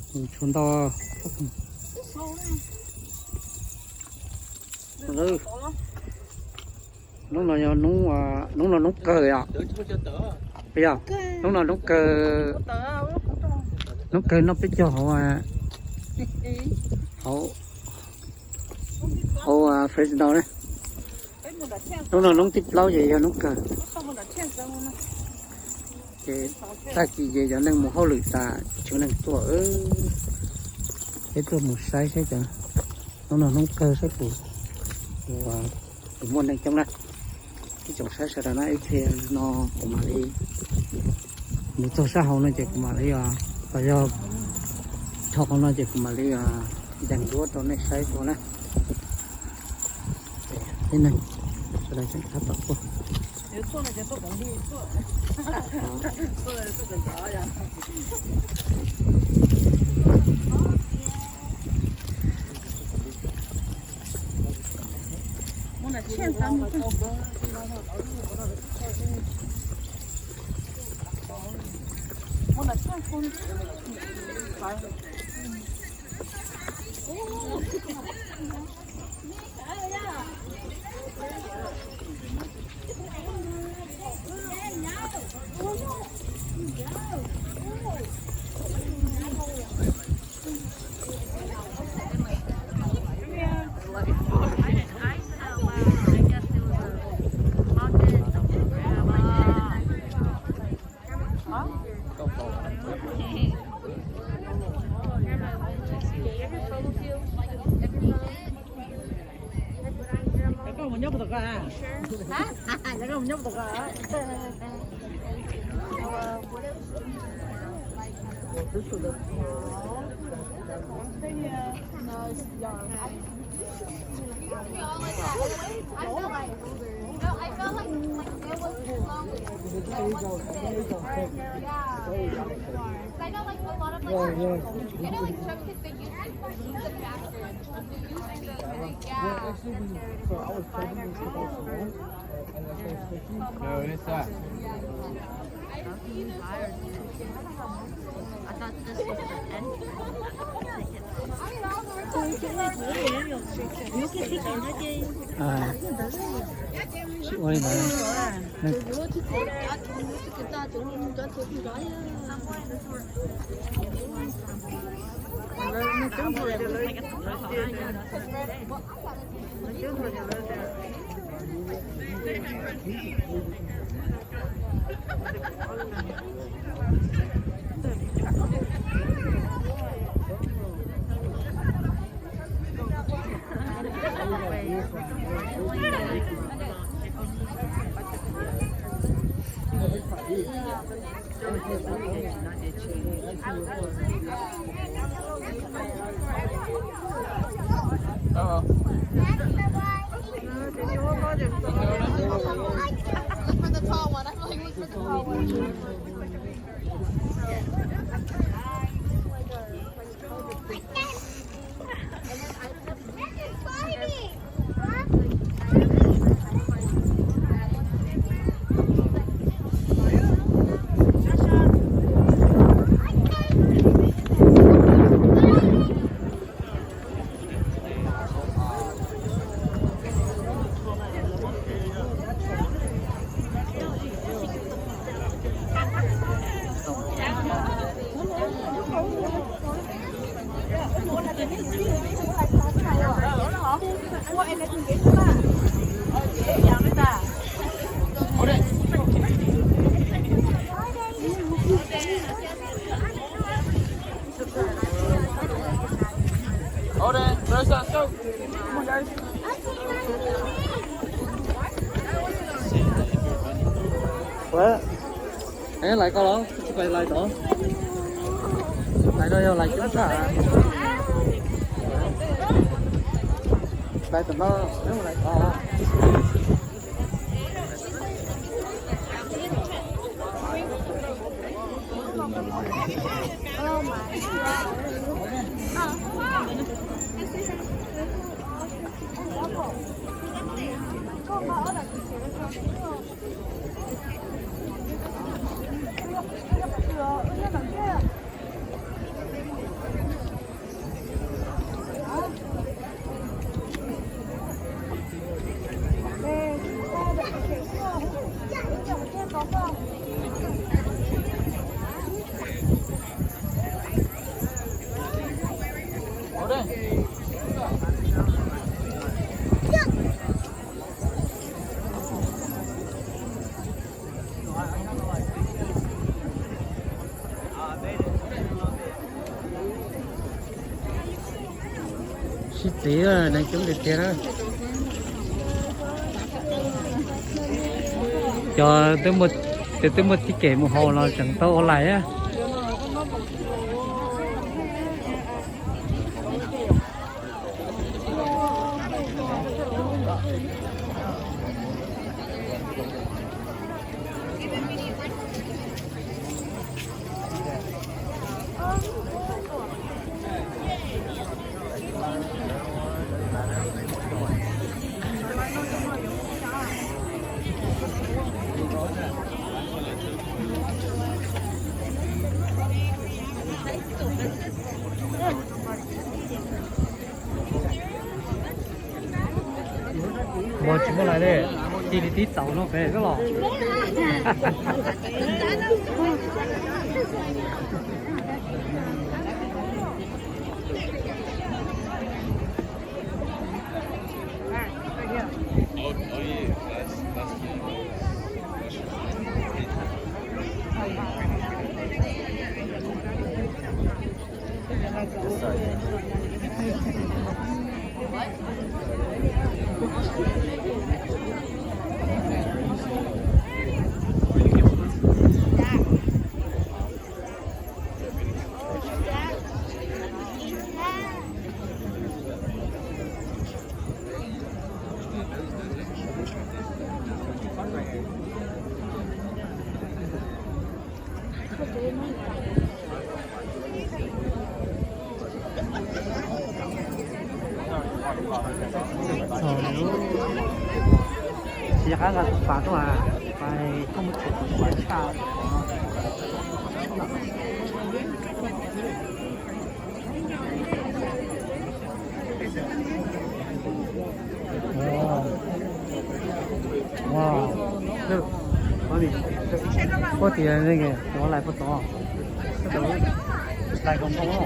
Tshuav ntau. Hnub no yog hnub, hnub no hnub kawg yom. Yog, hnub no hnub kawg, hnub kawg noj peb caug hauv, hauv, hauv Fresno ne. Hnub no hnub thib plaub ces yog hnub kawg. Ces tag kis ces cov neeg mus hauj lwm tas tshuav neeg tuaj. Peb tuaj mus saib saib cov, hnub no hnub kawg saib puas, puas muaj neeg coob na. Ib tsoom saib sawv daws na, ib pliag no kuv mam li mus txog sab hauv no ces kuv mam li, los yog txog qhov no ces kuv mam li yees duab rau nej saib dua na. Ib neeg sawv daws tseem tab tom tuaj. Cov koj mus nyob puas tau koj? Cov koj mus nyob puas tau koj? Ua li ntawd. Ua, lais koj los tsis pais lais tod? Lais no yog lais coob tshaj. Lais tom no, lais tod. Sib txiv, neeg coob tiag tiag na. Cov twb muaj, cov twb muaj tib kev mus haus los tseem tau ua lais na. Ua tsis muaj lais li, cia li tib txaus no pem los. Tsis qab nqa tus pas tuaj, pas koj mus tshwm tus pas tshaj. Ua tias ua lais puas tau? Lais kom tau.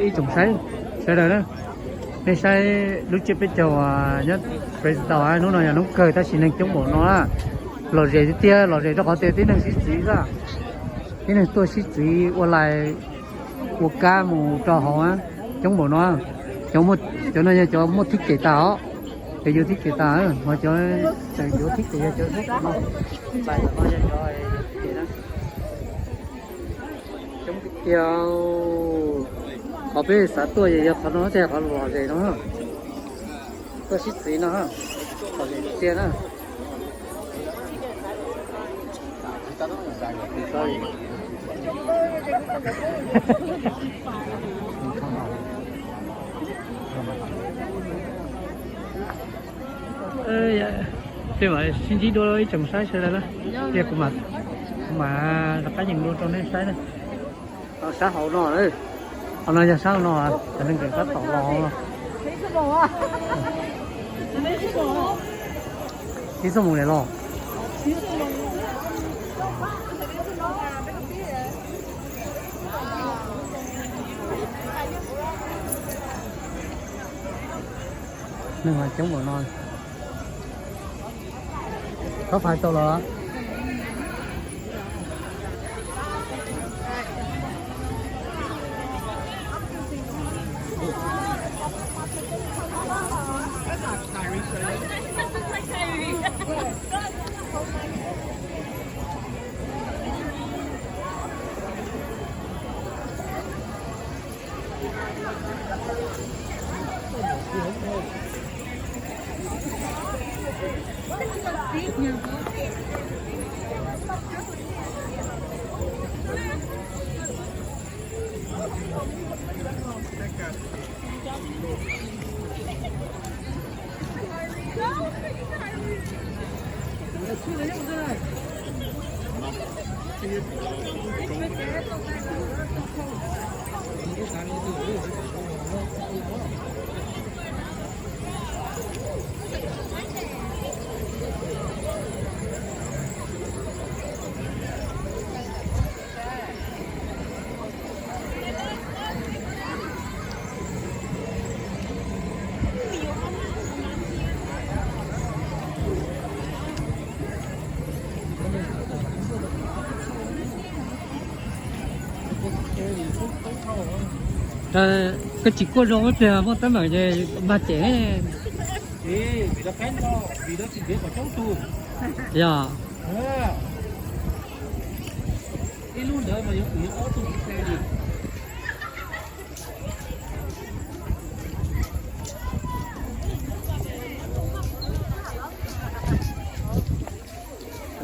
Ib tsoom saib, sawv daws na, nej saib lub tsiab peb caug nyob Brazil tau, hnub no yog hnub kawg tab sis neeg coob npaum no na. Lom zem tiag tiag, lom zem rau qhov tias tib neeg sib txiv xwb. Tib neeg tuaj sib txiv ua lais, ua kab mus rau hauv, coob npaum no. Cov, cov no yog cov muaj thib ces tas os, cov yuav thib ces tas, ho cov tseem yuav thib ces yog cov no. Lais no yog cov yuav thib ces na. Coob tiag tiag. Qhov peb xav tuaj yog qhov no thiab, qhov lom zem no, tuaj sib txiv no, lom zem tiag na. Peb mam sib ntsib dua ib tsoom saib sawv daws na. Tias kuv mam, kuv mam rov qab yees dua rau nej saib na. Sab hauv no, hauv no yog sab hauv no, cov neeg tseem tab tom los. Ib xuab moos lawm los. Neeg mas coob npaum no. Có phải tau lawm? Koj tsis kuaj zoo ib pliag muaj teeb meem ces mag cem. Yog.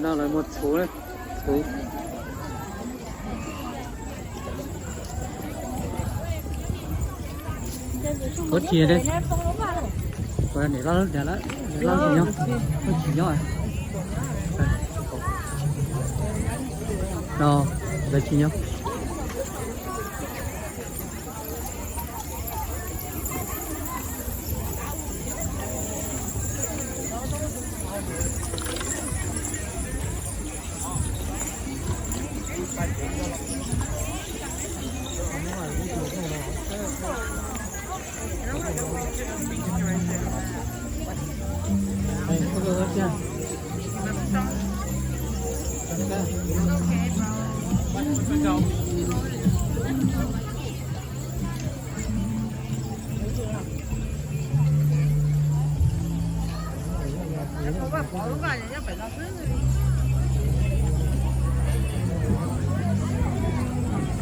No lawv muag txhuv, txhuv. Ua tsis ne, niam loj lub dag lawm, niam loj tsis nyob, tsis nyob. No, lawv tsis nyob.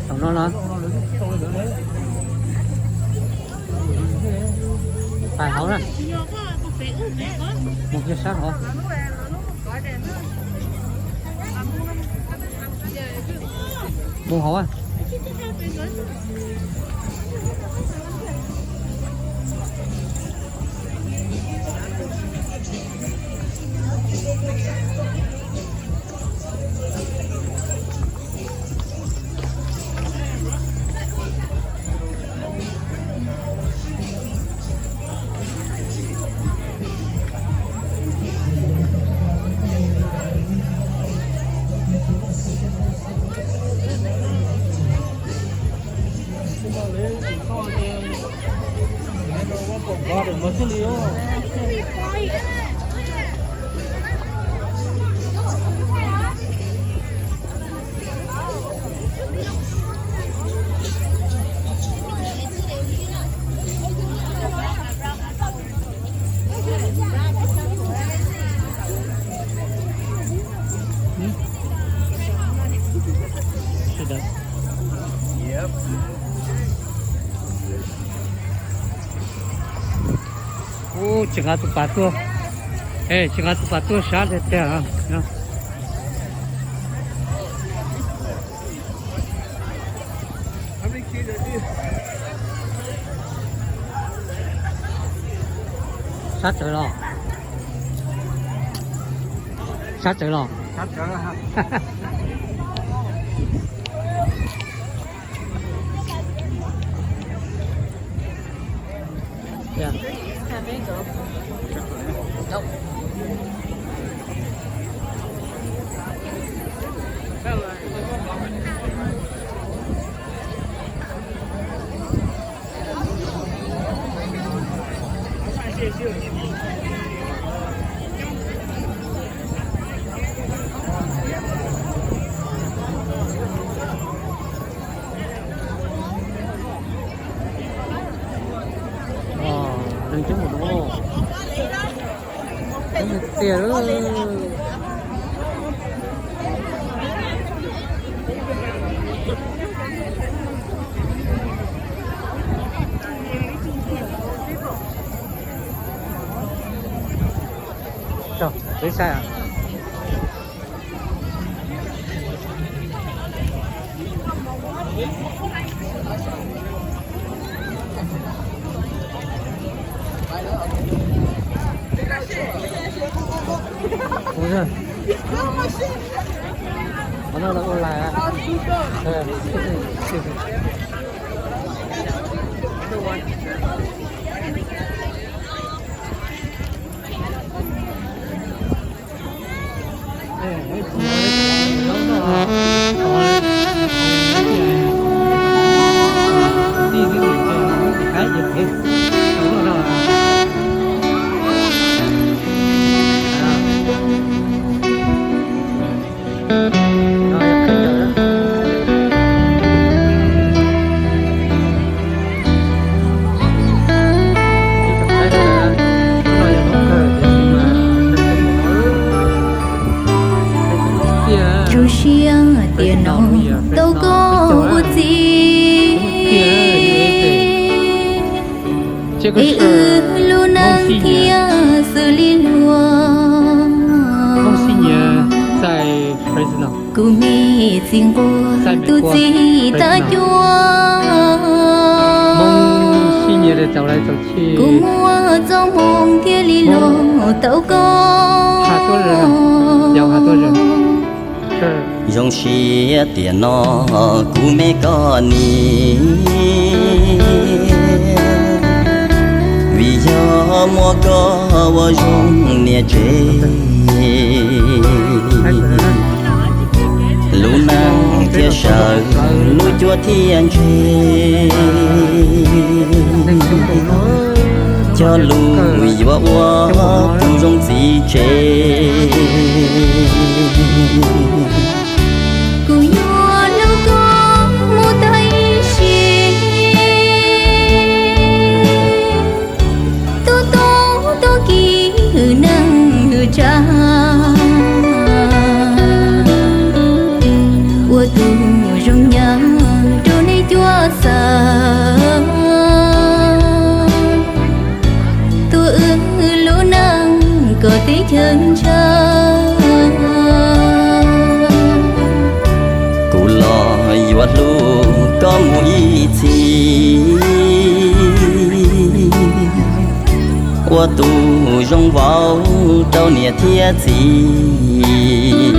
Tom no los? Pais hauv na. Mus kiag sab hauv. Mus hauv. Ub, tsis nqa tus pas tuaj. Tsis nqa tus pas tuaj sab tiag tiag. Sab tsawv los? Sab tsawv los? Leej coob mus no. Tiag. Peb saib. Ua no los ua lais. Zoo siab tias no tau koj ua txiv, es wb lub neej thiaj xws li luag. Kuv me txiv nquag tus txiv tag cuab, kuv muaj txoj hmoo thiaj li los tau koj. Zoo siab tiam no kuv me koj niam, vim yog muaj koj ua zoo niam tsev, lub neej thiaj sawv lub cuab thiaj ntseg. Cog lus yuav ua tus zoo txiv tsev, kuv yuav hlub koj mus tag ib sim, tuav tau tag kis hwm neej hwm tsav, ua tus zoo nyab rau nej cuab xav, tuav wb lub neej kom teb chaws ntshaw. Kuv los yuav hlub koj mus ib txhis, ua tus zoo vauv rau niam thiab txiv,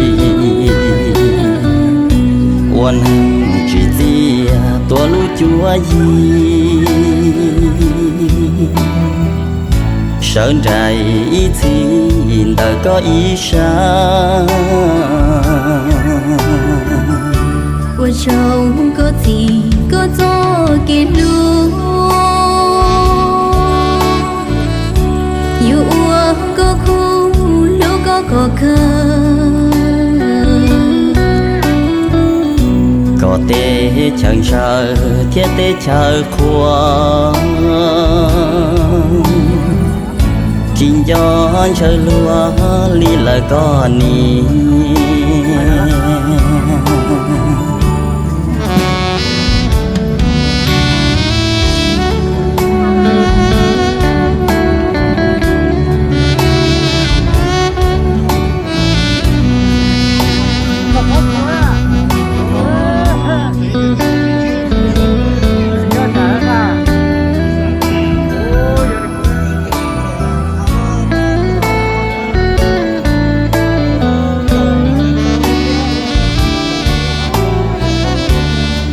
ua neeg tsim txiaj tuav lub cuab yig, sawv nraim ib txhis ntawm koj ib sab, ua tsaug koj txhim koj txoj kev hlub, yuav ua koj khub hlub koj kom kawg, kom teb chaws ntshaw thiab teb chaws qhuav, tsis nco ntshaw luag li lawm koj niam.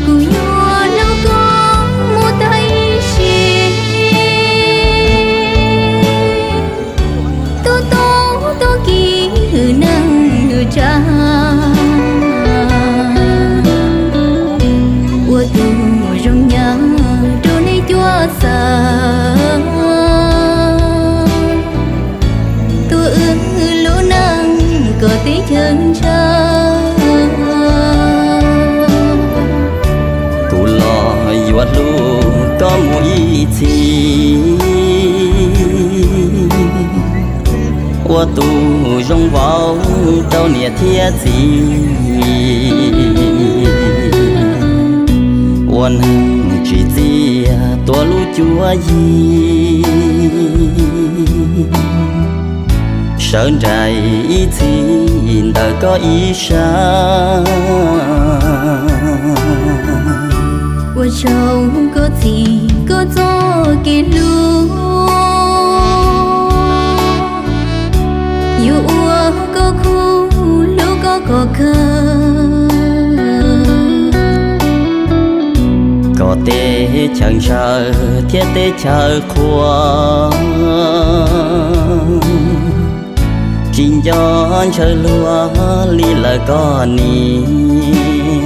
Kuv yuav hlub koj mus tag ib sim, tuav tau tag kis hwm neej hwm tsav, ua tus zoo nyab rau nej cuab xav, tuav wb lub neej kom teb chaws ntshaw. Kuv los yuav hlub koj mus ib txhis, ua tus zoo vauv rau niam thiab txiv, ua neeg tsim txiaj tuav lub cuab yig, sawv nraim ib txhis ntawm koj ib sab, ua tsaug koj txhim koj txoj kev hlub, yuav ua koj khub hlub koj kom kawg, kom teb chaws ntshaw thiab teb chaws qhuav, tsis nco ntshaw luag li lawm koj niam.